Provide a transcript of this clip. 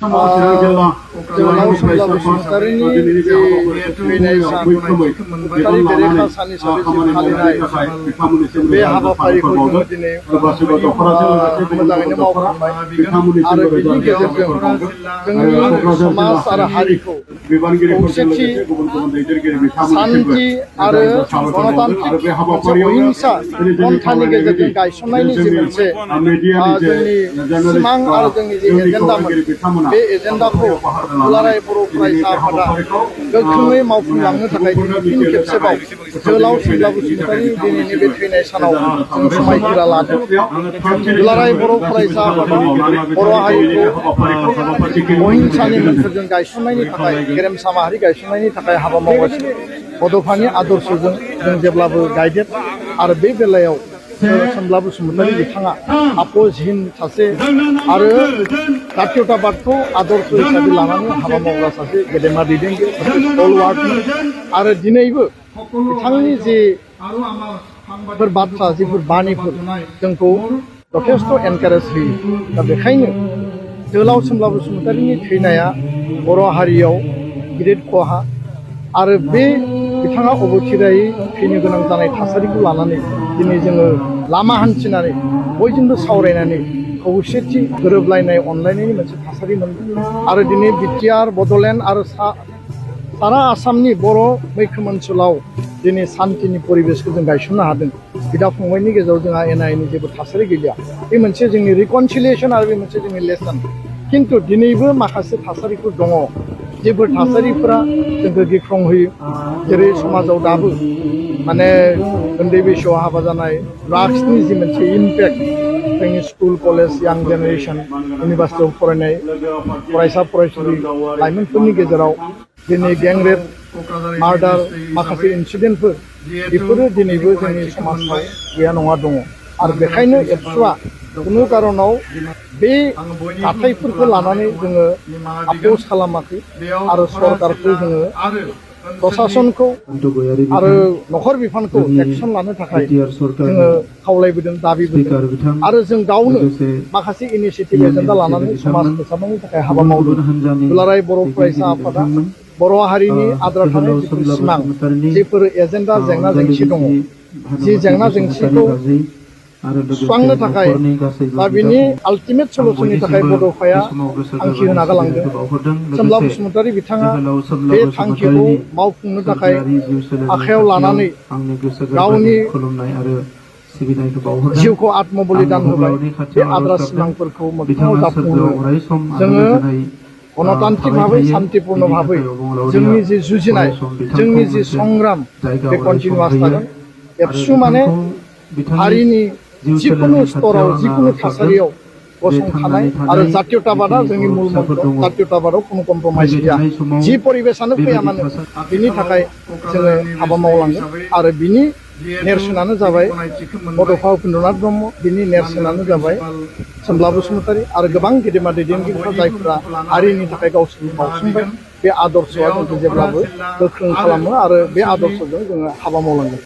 जोहोलाव सम्ला बसुमतारीनि थैनाय सान बसुमतारी बेरेखा सान हिसाबै फालिनाय बे हाबाफारिखौ जोङो दिनै मोजाङैनो मावफुंबाय आरो बेनि गेजेरजों जोंनि समाज आरो हारिखौ खौसेथि सान्थि आरो गणतान्त्रिक मोनसे अहिंसा पन्थानि गेजेरजों गायसननायनि जि मोनसे जोंनि सिमां आरो जोंनि जि एजेन्डामोन बे एजेन्डाखौ दुलाराय बर' फरायसा आफादा गोख्रोङै मावफुंलांनो थाखाय दिनै फिन खेबसेबाव जोहोलाव सम्ला बसुमतारी दिनैनि बे थैनाय सानाव जों समायखिरा लादों। दुलाराय बर' फरायसा आफादा बर' हारिखौ अहिंसानि मोन्थोरजों गायसननायनि थाखाय गेरेमसा माहारि गायसननायनि थाखाय हाबा मावगासिनो बड'फानि आदर्शजों जों जेब्लाबो गाइडेड आरो बे बेलायाव सम्ला बसुमतारी बिथाङा आपोजहीन सासे आरो जातीयताबादखौ आदर्श हिसाबै लानानै हाबा मावग्रा सासे गेदेमा दैदेनगिरि सासे स्टलवार्टमोन आरो दिनैबो बिथांनि जे बाथ्रा जिफोर बाणीफोर जोंखौ जथेस्थ' एनकारेज होयो। दा बेखायनो जोहोलाव सम्ला बसुमतारीनि थैनाया बर' हारियाव गिदिर खहा आरो बे बिथाङा अबथिरायै थैनो गोनां जानाय थासारिखौ लानानै दिनै जोङो लामा हान्थिनानै बयजोंबो सावरायनानै खौसेथि गोरोबलायनाय अनलायनायनि मोनसे थासारि मोनदों आरो दिनै बिटिआर बड'लेण्ड आरो सारा आसामनि बर' मैखोम ओनसोलाव दिनै सान्थिनि परिबेसखौ जों गायसननो हादों। बिदा फंबायनि गेजेराव जोंहा एना एनि जेबो थासारि गैलिया। बे मोनसे जोंनि रिकनसिलिएसन आरो बे मोनसे जोंनि लेसन। खिन्थु दिनैबो माखासे थासारिफोर दङ जेफोर थासारिफोरा जोंखौ गिख्रंहोयो। जेरै समाजाव दाबो माने उन्दै बैसोआव हाबा जानाय ड्राग्सनि जि मोनसे इम्पेक्ट जोंनि स्कुल कलेज यां जेनेरेसन इउनिभार्सिटियाव फरायनाय फरायसा फरायसुलि लाइमोनफोरनि गेजेराव दिनै गेंरेप मार्डार माखासे इन्सिडेन्टफोर बेफोरो दिनैबो जोंनि समाजाव गैया नङा दङ आरो बेखायनो एबसुआ खुनु कारनाव बे जाथायफोरखौ लानानै जोङो आपोज खालामाखै आरो सरकारखौ जोङो प्रशासनखौ आरो नखर बिफानखौ एक्सन लानो थाखाय जोङो खावलायबोदों दाबिबोदों आरो जों गावनो माखासे इनिसियेटिभ एजेन्डा लानानै समाज फोसाबनायनि थाखाय हाबा मावदों। दुलाराय बर' फरायसा आफादा बर' हारिनि आद्रा थानाय जिफोर सिमां जिफोर एजेन्डा जेंना जेंसि दङ जि जेंना जेंसिखौ सुस्रांनो थाखाय बा बिनि आल्टिमेट सलुसननि थाखाय बड'फाया थांखि होना गालांदों। सम्ला बसुमतारी बिथाङा बे थांखिखौ मावफुंनो थाखाय आखायाव लानानै गावनि जिउखौ आत्मबलिदान होबाय। बे आद्रा सिमांफोरखौ मोगथाङाव जाफुंहोनो जोङो गणतान्त्रिक भाबै सान्तिपूर्ण भाबै जोंनि जि जुजिनाय जोंनि जि संग्राम बे कन्टिनिउआस थागोन। एबसु माने हारिनि जिखुनु स्तराव जिखुनु थासारियाव गसंथानाय आरो जातीयताबादा जोंनि मूल मन्त्र। जातीयताबादाव खुनु कम्प्रमाइज गैया। जि परिबेसानो फैया मानो बिनि थाखाय जोङो हाबा मावलांगोन आरो बिनि नेरसोनानो जाबाय बड'फा उपेन्द्रनाथ ब्रह्म, बिनि नेरसोनानो जाबाय सम्ला बसुमतारी आरो गोबां गेदेमा दैदेनगिरिफोर जायफोरा हारिनि थाखाय गावसोरनि बावसोमबाय। बे आदर्शआ जोंखौ जेब्लाबो गोख्रों खालामो आरो बे आदर्शजों जोङो हाबा मावलांगोन।